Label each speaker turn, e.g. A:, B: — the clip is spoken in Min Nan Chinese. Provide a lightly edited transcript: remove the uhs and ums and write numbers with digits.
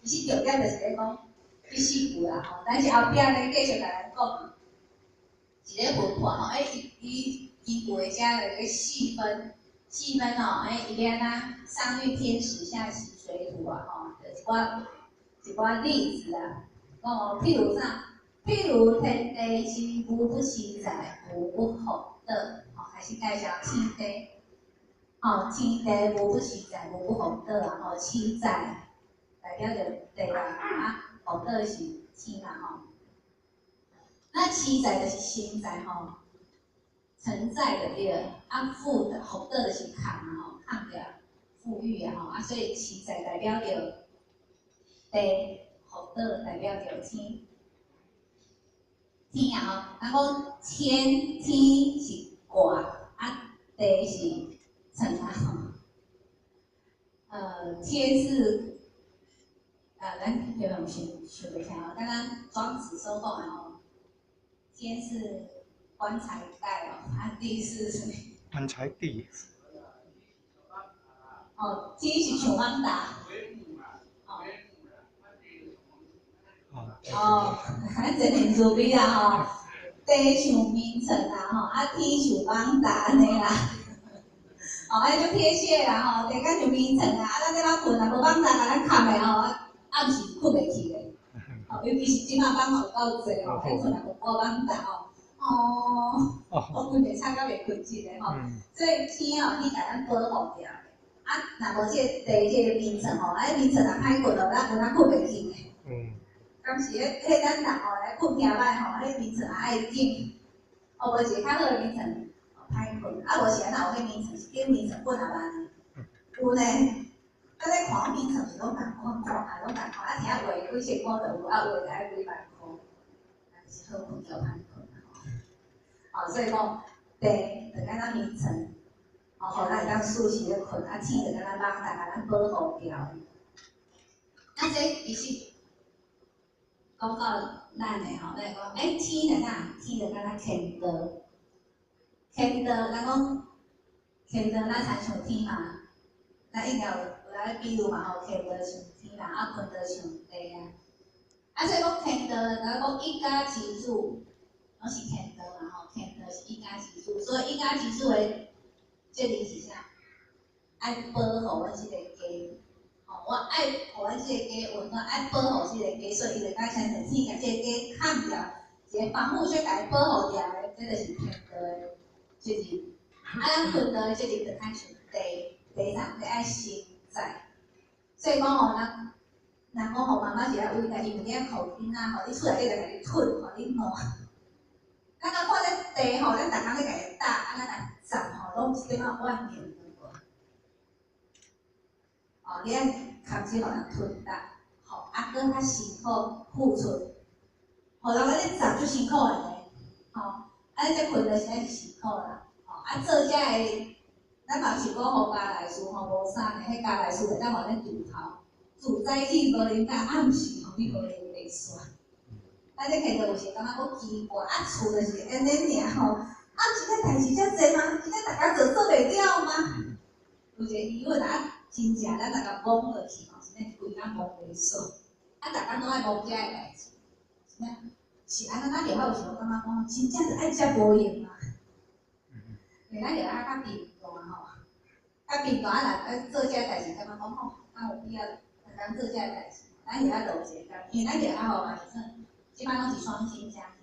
A: 其實重點就是咧講這四句啦吼，但是後壁咧繼續共咱講，一个分破吼，欸，伊伊根據遮個細分，細分吼，欸，伊欲按怎上御天時，下習水土啊吼，就一寡一寡例子啊，講哦，譬如啥？譬如天地之無不實在，無不覆倒，吼，開始介紹天地，吼，天地無不實在，無不覆倒啊，吼，實在代表著地啊，啊，覆倒是天啊，吼。那實在就是存在吼，存在就對了，啊，覆的覆倒就是崁啊，吼，崁著富裕啊，吼，啊，所以實在代表著地，覆倒代表著天。天啊吼，人講天天是蓋，啊地是床啊吼。天是，咱平常想想袂起來吼，敢若莊子所講的吼，天是棺材蓋哦，啊地是啥物？
B: 棺材地。
A: 哦，天是像艋舺。哦，咱真靈慈悲啦吼，地像眠床啦吼，啊天像艋舺按呢啦，哦，按呢足貼切啦吼，地敢像眠床啊，啊咱這擺睏啊，無艋舺共咱崁的吼，暗時睏袂去的，哦，尤其是這擺艋有夠濟吼，咱睏啊無艋舺吼，哦，我睏袂吵甲袂睏著的吼，所以天哦，天共咱保護著，啊，若無這個地這個眠床吼，啊眠床若歹睏哦，咱有哪睏袂去的。敢是彼彼咱人吼來睏聽歹吼，彼眠床也愛緊，哦，無一個較好的眠床，歹睏，啊無是按怎有彼眠床是間眠床睏也慢的，有呢。啊，咧看眠床是攏仝款看啊，攏仝款，啊聽畫幾千箍就有，啊畫就愛幾萬箍，啊是好睏叫歹睏啊吼。哦，所以講地就敢若眠床，哦，予咱會當舒適咧睏，啊天就敢若艋舺，共咱保護牢。啊，這其實講到咱的吼，咱講，欸，天就啥？天就敢若乾道，乾道，咱講乾道，咱親像天嘛，咱應該有有來比喻嘛吼，乾道像天啦，啊，坤道像地啊。啊，所以講乾道，咱講一家之主，攏是乾道嘛吼，乾道是一家之主，所以一家之主的責任是啥？愛保護阮這個家。吼，我愛予阮這個家溫暖，愛保護這個家，所以伊就敢親像天共這個家崁牢，一個防護圈共伊保護牢的，這就是天道的責任。啊，咱坤道的責任就較像地，地啥？地愛承載。所以講吼，人人講吼，媽媽是較偉大，伊毋驚予囡仔吼，你厝內底就共你吞，予你爛。咱若看這地吼，咱逐工咧共伊打，啊，咱若鏨吼，攏一點仔怨念都無。哦，你愛堪這予人吞噠，吼，啊，閣較辛苦付出，予人咧鏨足辛苦的呢，吼，啊，這睏著實在是辛苦啦，吼，啊，做這个，咱嘛是講予家內事吼，無啥呢，彼家內事會當予咱除頭，自早起無閒到暗時吼，你無閒袂煞。咱這看著有時感覺閣奇怪，啊，厝就是按呢爾吼，啊，這個代誌遮濟嗎？這個逐工做做袂了嗎？有一個疑問啊，真正咱若共摸落去吼，真正是規工摸袂煞。啊，逐工攏愛摸這個代誌，真正是按怎？咱就較有時攏感覺講，真正是愛遮無閒嗎？因為咱就愛較貧惰吼，較貧惰啊，若愛做這個代誌，感覺講吼，敢有必要逐工做這個代誌？咱就愛落一個工，因為咱就愛吼嘛是算，這擺攏是雙薪家庭。